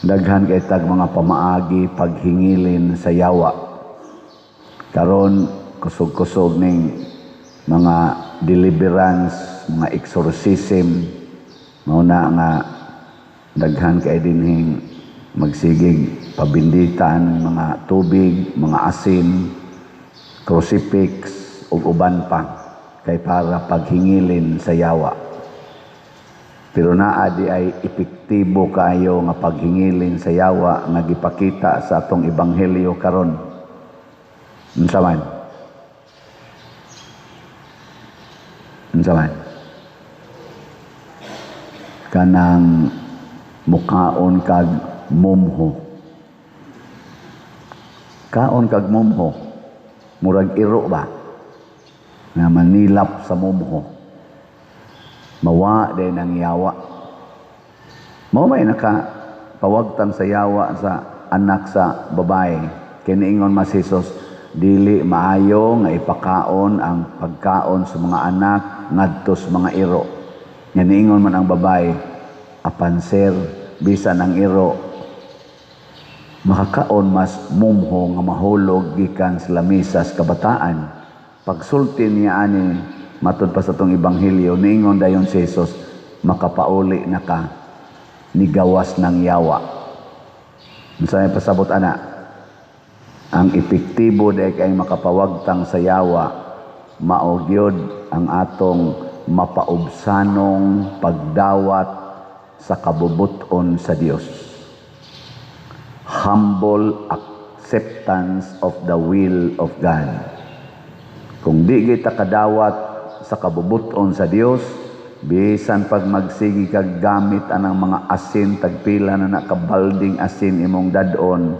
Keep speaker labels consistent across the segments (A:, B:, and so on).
A: Daghan kay tag mga pamaagi paghingilin sa yawa. Karon kusog-kusog ning mga deliverance, mga exorcism, mao na nga daghan kay dinhing magsigig pabinditan mga tubig, mga asin, crucifix ug uban pa kay para paghingilin sa yawa. Pero naa di ay epektibo kaayo nga paghingilin sa yawa nga gipakita sa atong ebanghelyo karon. Unsa man? Unsa man? Kanang mukaon kag mumho. Kaon kag mumho, murag iro ba? Nga manilap sa mumho. Mawa din ang yawa. Mao may naka pawagtang sa yawa sa anak sa babae. Kiniingon mas Jesus, dili maayo nga ipakaon ang pagkaon sa mga anak ngadto sa mga iro. Nga niingon man ang babae, apan sir, bisan ang iro makakaon mas mumho nga mahulog gikan sa lamisa sa kabataan. Pagsulti niya ani matud pa sa atong ebanghelyo, niingon dayon si Jesus, makapauli na ka, nigawas ng yawa. Unsa may pasabot ana? Ang epektibo dahil kay makapawagtang sa yawa, mao gyud ang atong mapaubsanong pagdawat sa kabubuton sa Dios. Humble acceptance of the will of God. Kung di kita kadawat sa kabubuton sa Dios, bisan pag magsigi kag gamit anang mga asin, tagpila na nakabalding asin imong dadon,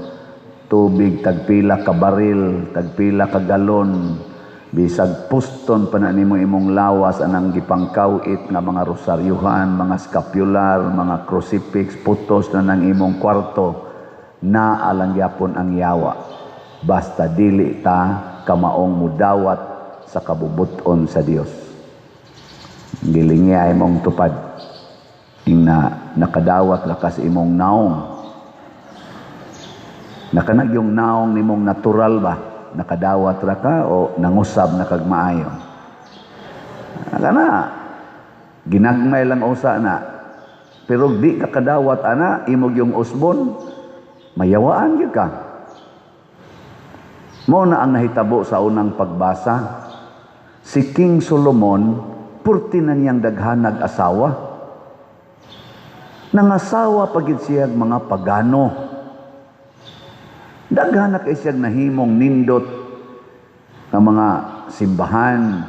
A: tubig tagpila ka baril, tagpila ka galon, bisag puston pa na nimo imong lawas anang gipangkawit nga mga rosaryuhan, mga scapular, mga crucifix, putos na nang imong kwarto, naa lang gyapon ang yawa. Basta dili ta kamaong mudawat sa kabubuton sa Dios. Gilingi ay mong tupad. Ing na nakadawat lakas imong naong. Nakanag yung naong nimong natural ba? Nakadawat ra ka o nangusab na kag maayo? Kana ginagmay lang usa na. Pero di ka kadawat ana, imog yung usbon, mayawaan gyud ka. Mao na ang nahitabo sa unang pagbasa. Si King Solomon, purti na niyang daghanag asawa. Nangasawa pagid siyag mga pagano. Daghan na kay siyag nahimong nindot nga mga simbahan,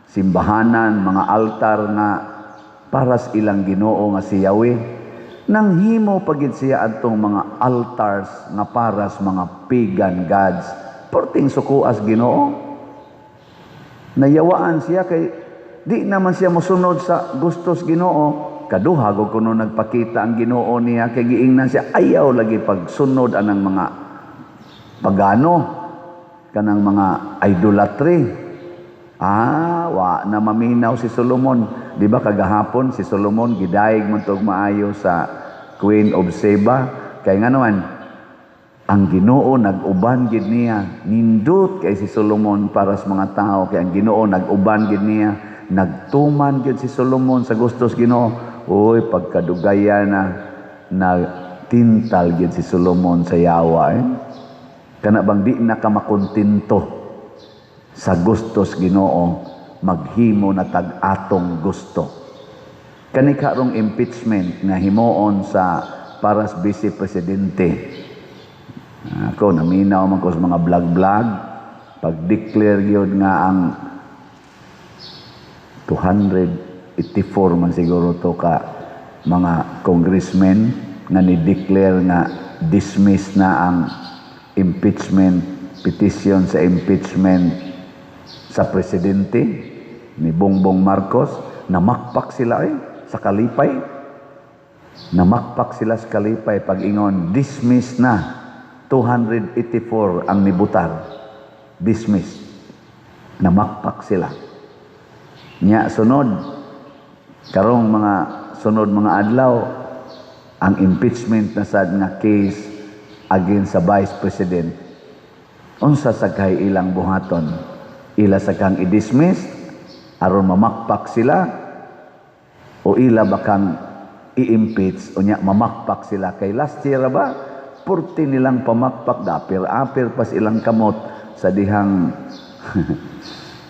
A: simbahanan, mga altar nga para sa ilang Ginoo nga si Yahweh. Nanghimo pagid siya adtong mga altars nga para sa mga pagan gods. Porting sukuas Ginoo. Nayawaan siya kay di naman siya mosunod sa gustos Ginoo. Kaduha gud kuno nagpakita ang Ginoo niya kay giingnan siya ayaw lagi pagsunod anang mga pagano, kanang mga idolatry. Wa na maminaw si Solomon. Di ba kagahapon si Solomon gidayeg man tog maayo sa Queen of Sheba? Kay ngano man ang Ginoo nag-uban gid niya. Nindot kay si Solomon para sa mga tao kay ang Ginoo nag-uban gid niya. Nagtuman gid si Solomon sa gustos Ginoo. Uy, pagkadugaya na na tintal gid si Solomon sa yawa. Kana bang di na ka makontento sa gustos Ginoo, maghimo na tag atong gusto. Kani karong impeachment nga himuon sa para sa vice presidente. Ako naminaw man ko sa mga vlog-vlog, pag-declare gyud nga ang 284 man siguro to ka mga congressmen nga ni-declare nga dismiss na ang impeachment petition sa impeachment sa presidente ni Bongbong Marcos, namakpak sila sa kalipay. Namakpak sila sa kalipay pag ingon dismiss na 284 ang nibutar. Dismiss. Namakpak sila. Nya sunod karong mga sunod mga adlaw Ang impeachment na sad nga case against sa Vice President, unsa saghay ilang buhaton? Ila sa kang i-dismiss aron mamakpak sila o ila ba kang i-impeach unya mamakpak sila? Kay last year ba, purti nilang pamakpak, dapir-apir pas ilang kamot sa dihang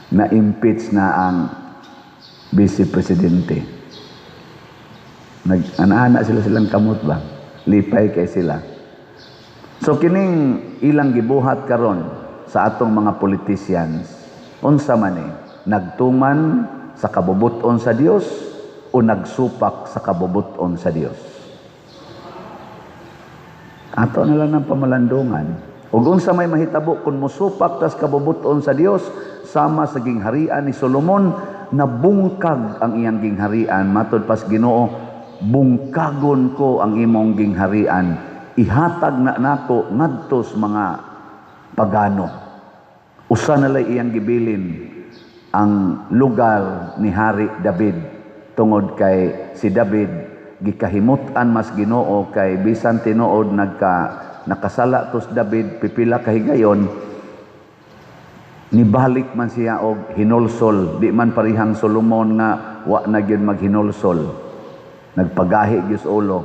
A: na-impeach na ang Vice Presidente. Nag-ana sila silang kamot ba? Lipay kay sila. So kining ilang gibuhat karon sa atong mga politicians, unsa man ni? Nagtuman sa kabubuton sa Dios o nagsupak sa kabubuton sa Dios? Ato na lang ng pamalandungan. Ug unsa may mahitabo kung musupak tas kabubuton sa Dios? Sama sa gingharian ni Solomon, nabungkag ang iyang gingharian. Matod pas Ginoo, "Bungkagon ko ang imong gingharian, ihatag na nako ngadto sa mga pagano." Usa na lay iyang gibilin, ang lugar ni Hari David, tungod kay si David gikahimut-an mas Ginoo, kay bisan tinuod nakasala tos David pipila ka higayon, nibalik man siya og hinulsol. Di man parihang Solomon nga wa na gyud maghinulsol, nagpagahi gyud sa ulo.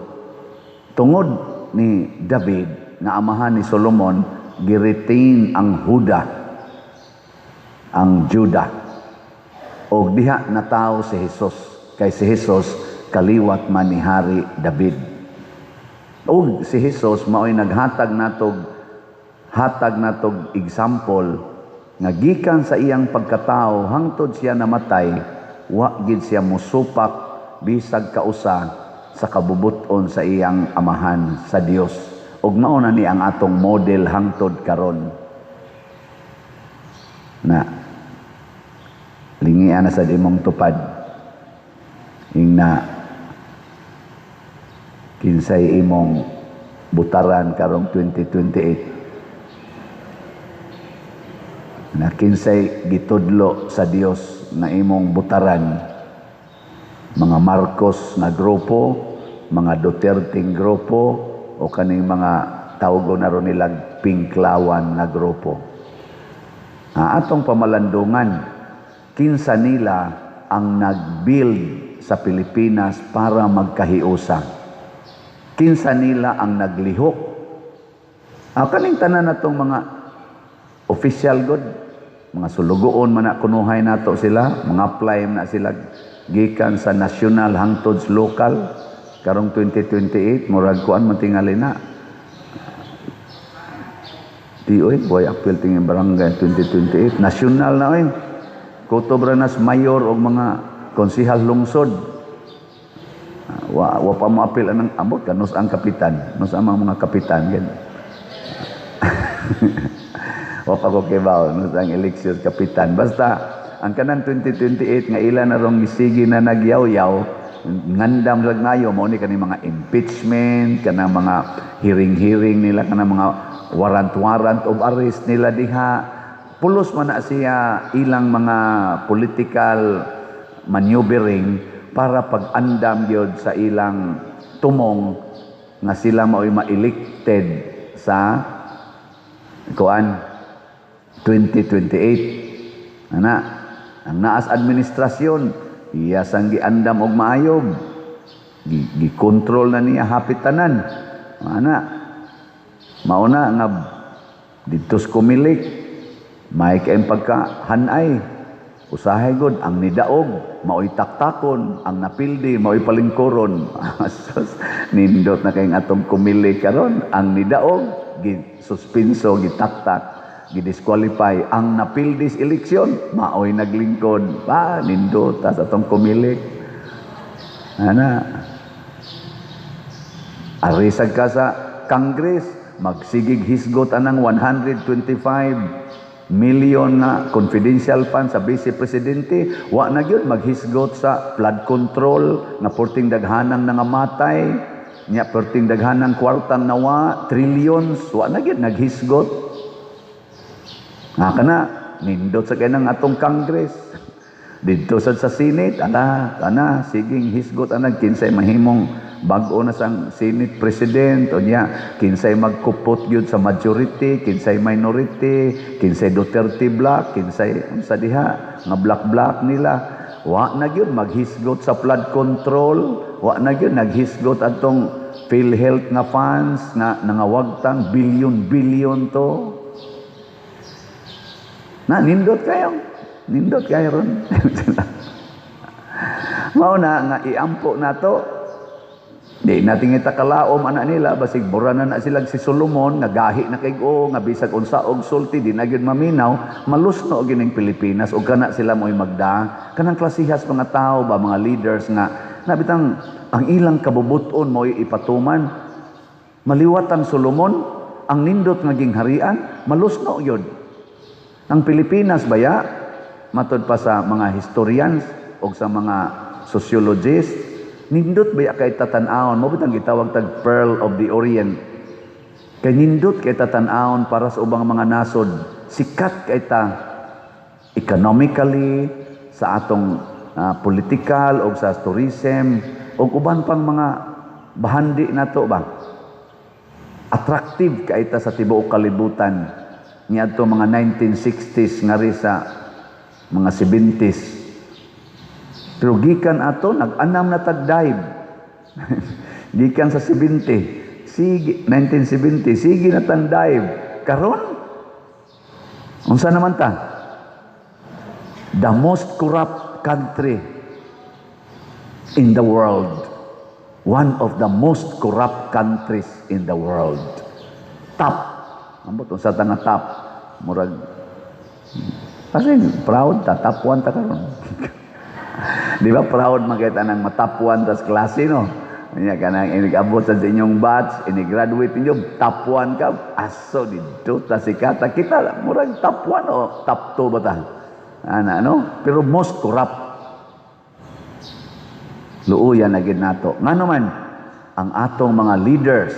A: Tungod ni David nga amahan ni Solomon, giretain ang Huda, ang Judah, og diha natawo si Jesus, kay si Jesus kaliwat man ni Hari David. Ug si Jesus mao'y naghatag natog example nga gikan sa iyang pagkatao hangtod siya namatay, wa gid siya musupak bisag kausa sa kabubuton sa iyang amahan sa Dios. Ug mao na ni ang atong model hangtod karon. Na lingian na sa imong tupad, ingna kinsay imong butaran karong 2028, na kinsay gitudlo sa Dios na imong butaran? Mga Marcos na grupo, mga Duterte grupo, o kaning mga tawgo na ron nilang Pinklawan na grupo? Atong pamalandungan kinsa nila ang nag-build sa Pilipinas para magkahiusa. Kinsa nila ang naglihok? Kaning tanan natong mga official god, mga sulugoon man na kunuhay nato sila, mga apply na sila gikan sa national hangtod sa local karong 2028, murag kuan man tingali na. Di oy, boy, apil tingin barangay 2028, national na oy. Kutob ra nas mayor og mga konsihal lungsod. Wa pa mo apil anang ambot kanus ang kapitan, nus ang mga kapitan gan. Wa pa ko kibaw nus ang eleksyon kapitan. Basta ang kanang 2028 nga ila na rong gisigi na nagyaw-yaw, ngandam lag ngayo, mao ni kani mga impeachment, kanang mga hearing-hearing nila, kanang mga warrant-warrant of arrest nila diha. Pulos man na siya ilang mga political maneuvering para pag-andam gyud sa ilang tumong nga sila mao'y ma-elected sa kuan 2028. Ana, ang naas administrasyon, iya sang giandam og maayo, gi-control na niya hapit tanan. Ana, mauna nga didto sa Comelec, may kayong pagkahanay. Usahay god ang nidaog, mao'y taktakon, ang napildi, mao'y palingkuron. Sus, nindot na kayong atong Comelec karon, ang nidaog, gisuspenso, gitaktak, gidisqualify. Ang napildi sa eleksyon, mao'y naglingkod. Ba, nindot ta sa atong Comelec. Ana, arisag ka sa Congress, magsigig hisgot anang 125 million nga confidential fund sa Vice Presidente, wa na gyud maghisgot sa flood control nga porting daghanang nangamatay nya, perting daghanang kwartang nawa, trillions, wa na gyud naghisgot. Nga kana nindot sa kanang atong Congress. Didto sad sa Senate, ala kana siging hisgot anag kinsay mahimong Bag-o na sang Senate President o niya, kinsay magkupot gyud sa majority, kinsay minority, kinsay Duterte bloc, kinsay unsa diha nga bloc bloc nila. Wa na gyud maghisgot sa flood control, wa na gyud naghisgot atong PhilHealth nga funds nga nangawagtang billion-billion to. Na nindot kayo. Nindot kayo ron. Mao na nga iampo nato. Di natin kita kalaom ana nila, basig mura na na sila si Solomon nga gahi na kay o nga bisag unsa og sulti di na gyud maminaw, malusno gining Pilipinas ug kana sila mo'y magda kanang klasihas mga tao ba, mga leaders nga nabitang ang ilang kabubuton mo'y ipatuman. Maliwat ang Solomon, ang nindot nga gingharian, malusno gyud ang Pilipinas baya. Matod pa sa mga historians o sa mga sociologists, nindot baya kay tatan-awon mo bitang gitawag tag Pearl of the Orient, kay nindot kay tatan-awon para sa ubang mga nasod. Sikat kay ta economically, sa atong political o sa tourism o uban pang mga bahandi nato ba. Attractive kay ta sa tibuok kalibutan niadto mga 1960s ngari sa mga 70s. Pero gikan ato nag-anam na tag dive. Gikan sa 70, sige, 1970, sige na tang dive. Karon unsa naman ta? The most corrupt country in the world. One of the most corrupt countries in the world. Top. Ambot unsa ta nga top. Murag kasi proud ta, top 1 ta karon. Di ba proud man kita nang ma-top 1 tas klase, no? Nya kanang inig-abot sa inyong batch, ini-graduate ninyo, top 1 ka, aso dito ta sikata kita, murag top 1 o top 2 ba ta? Ana, no? Pero most corrupt. Luoya na gid nato. Ngano man ang atong mga leaders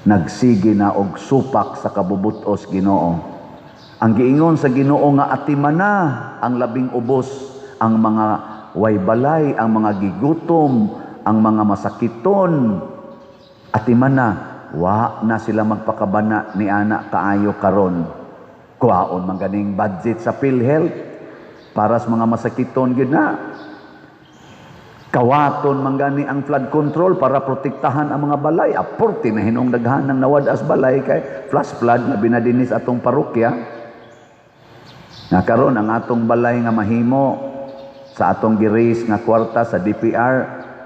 A: nagsige na og supak sa kabubutos Ginoo. Ang giingon sa Ginoo nga atimana ang labing ubos, ang mga way balay, ang mga gigutom, ang mga masakiton. Atimana, wa na sila magpakabana ni ana kaayo karon. Kuhaon man ganing budget sa PhilHealth para sa mga masakiton gyud na. Kawaton man gani ang flood control para protektahan ang mga balay. Aporti na hinong daghan ng nawad-as balay kay flash flood nga binadinis atong parokya. Nga karon ang atong balay nga mahimo sa atong gi-raise nga kwarta sa DPR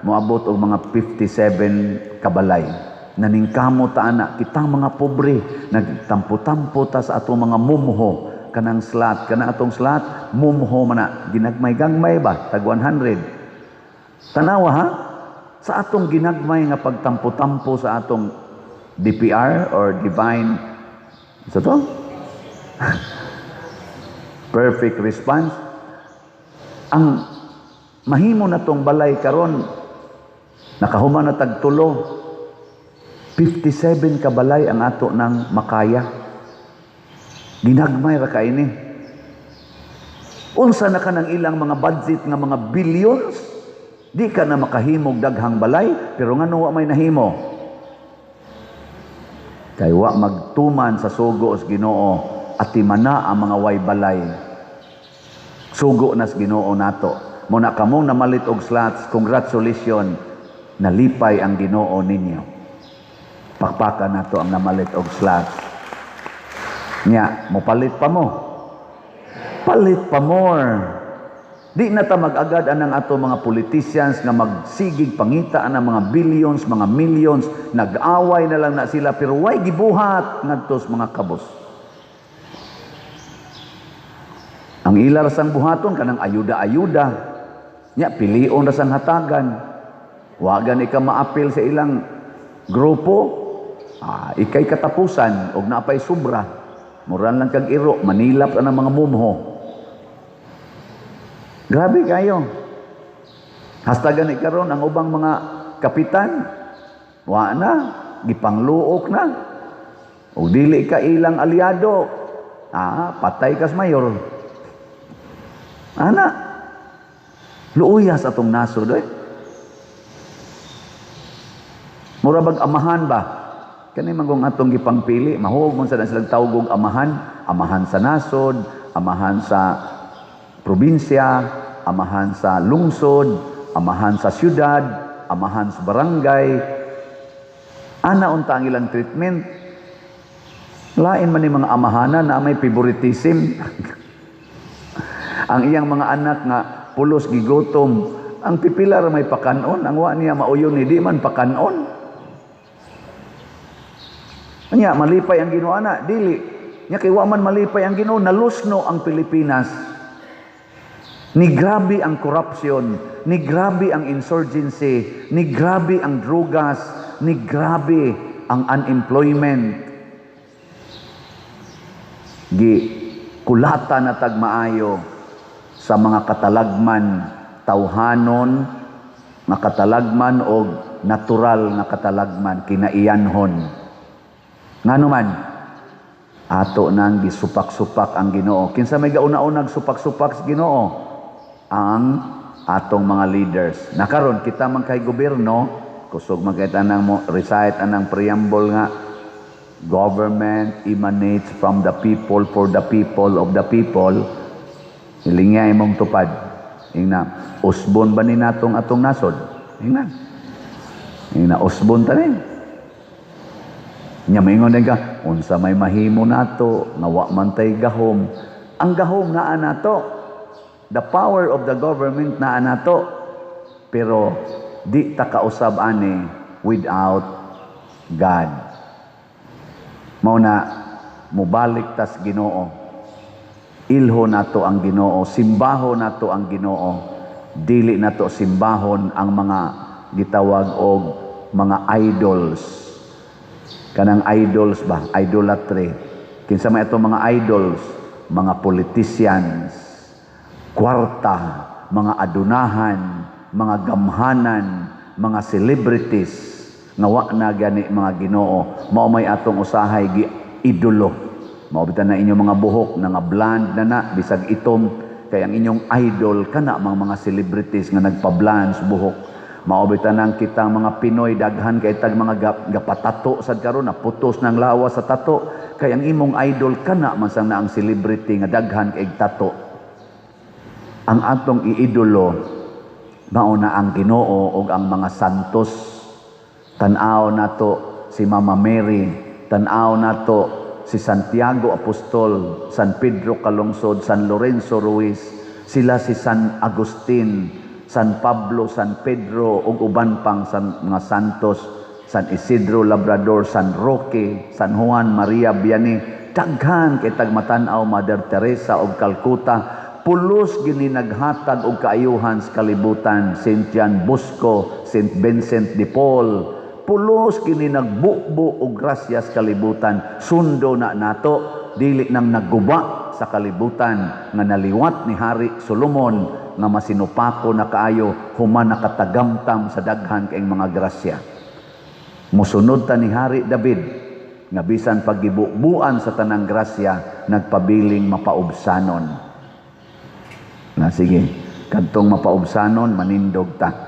A: moabot og mga 57 kabalay. Naningkamo ta ana kitang mga pobre, nagtampo-tampo ta sa atong mga mumho kanang slot, kanang atong slot mumho man na ginagmay-gagmay ba, tag 100. Tanawa ha, sa atong ginagmay nga pagtampo-tampo sa atong DPR or Divine sa to Perfect Response, ang mahimo na tong balay karon nakahuman na tag tulo, 57 ka balay ang ato ng makaya. Ginagmay ra kaini. Unsa na kanang ilang mga budget nga mga billions, di ka na makahimog daghang balay, pero ngano wa may nahimo? Kay wa magtuman sa sugo sa Ginoo, atimana ang mga way balay. Sugo na sa Ginoo nato. Muna kamong namalit og slots, congratulations, nalipay ang Ginoo ninyo. Pakpakan nato ang namalit og slots. Nya, mopalit pa mo. Palit pa more. Di na ta mag-agad anang ato mga politicians nga magsigig pangita ang mga billions, mga millions, nag-away na lang na sila pero way gibuhat ngadto sa mga kabos. Ang ila ra sang buhaton kanang ayuda-ayuda. Nya pilion ra sang hatagan. Wa gani ka maapil sa ilang grupo, ikay katapusan og napay sobra. Muran lang kag iro, manilap ang mga mumho. Grabe kayo. Hasta gani karon ang ubang mga kapitan, wa na, gipangluok na. Og dili ka ilang aliado, patay kas mayor. Ana, luuyas atong nasod eh. Mura bag amahan ba? Kani man kung atong gipangpili, mahog man sa silang tawgog amahan, amahan sa nasod, amahan sa probinsya, amahan sa lungsod, amahan sa syudad, amahan sa barangay. Ana unta ang ilang treatment. Lain man ni mga amahanan na may favoritism. Ang iyang mga anak nga pulos gigutom, ang pipila ra may pakanon, ang wa niya mauyon ni di man pakanon. Anya malipay ang Ginoo ana, dili. Nya kay wa man malipay ang Ginoo, nalusno ang Pilipinas. Ni grabe ang corruption, ni grabe ang insurgency, ni grabe ang drugas, ni grabe ang unemployment. Gi kulata na tag maayo sa mga katalagman, tawhanon nga katalagman o natural nga katalagman, kinaiyanhon. Ngano man ato nang gisupak-supak ang Ginoo. Kinsa may gauna-unag supak-supak sa Ginoo? Ang atong mga leaders. Nakaron kita man kay gobyerno, kusog man kay tanang mo recite anang preamble nga "Government emanates from the people, for the people, of the people." Hilingya imong tupad. Ingna, usbon ba ni natong atong nasod? Ingna. Ingna, usbon ta ni. Nya maingon din ka, unsa may mahimo nato, nga wa man tay gahom. Ang gahom naa nato. The power of the government naa nato. Pero di ta kausab ani without God. Mao na mubalik tas Ginoo. Ilho nato ang Ginoo, simbaho nato ang Ginoo. Dili nato simbahon ang mga gitawag og mga idols. Kanang idols ba? Idolatry. Kinsa may atong mga idols? Mga politicians, kwarta, mga adunahan, mga gamhanan, mga celebrities nga wa na gani mga Ginoo. Mao may atong usahay gi idolo. Mao bitan na inyong mga buhok na nga blonde na na bisag itom, kay ang inyong idol kana mga celebrities nga nagpa-blonde sa buhok. Mao bitan nang kita mga Pinoy, daghan kay tag mga gapatato sad karon, na putos ng lawas sa tato, kay ang imong idol kana man sang na ang celebrity nga daghan kay tato. Ang atong iidolo mao na ang Ginoo ug ang mga santos. Tan-aw nato si Mama Mary, tan-aw nato si Santiago Apostol, San Pedro Calungsod, San Lorenzo Ruiz, sila si San Agustin, San Pablo, San Pedro ug uban pang mga santos, San Isidro Labrador, San Roque, San Juan Maria Vianney, daghan kay tag matan-aw, Mother Teresa og Calcutta, pulos gini naghatag og kaayuhan sa kalibutan, Saint John Bosco, Saint Vincent de Paul, pulos kini nagbubo og grasya sa kalibutan. Sundo na nato, dili nang nagguba sa kalibutan nga naliwat ni Hari Solomon nga masinupako na kaayo human nakatagamtam sa daghan kaayong mga grasya. Musunod ta ni Hari David nga bisan paggibubuan sa tanang grasya, nagpabiling mapaubsanon. Na sige, kadtong mapaubsanon, manindog ta.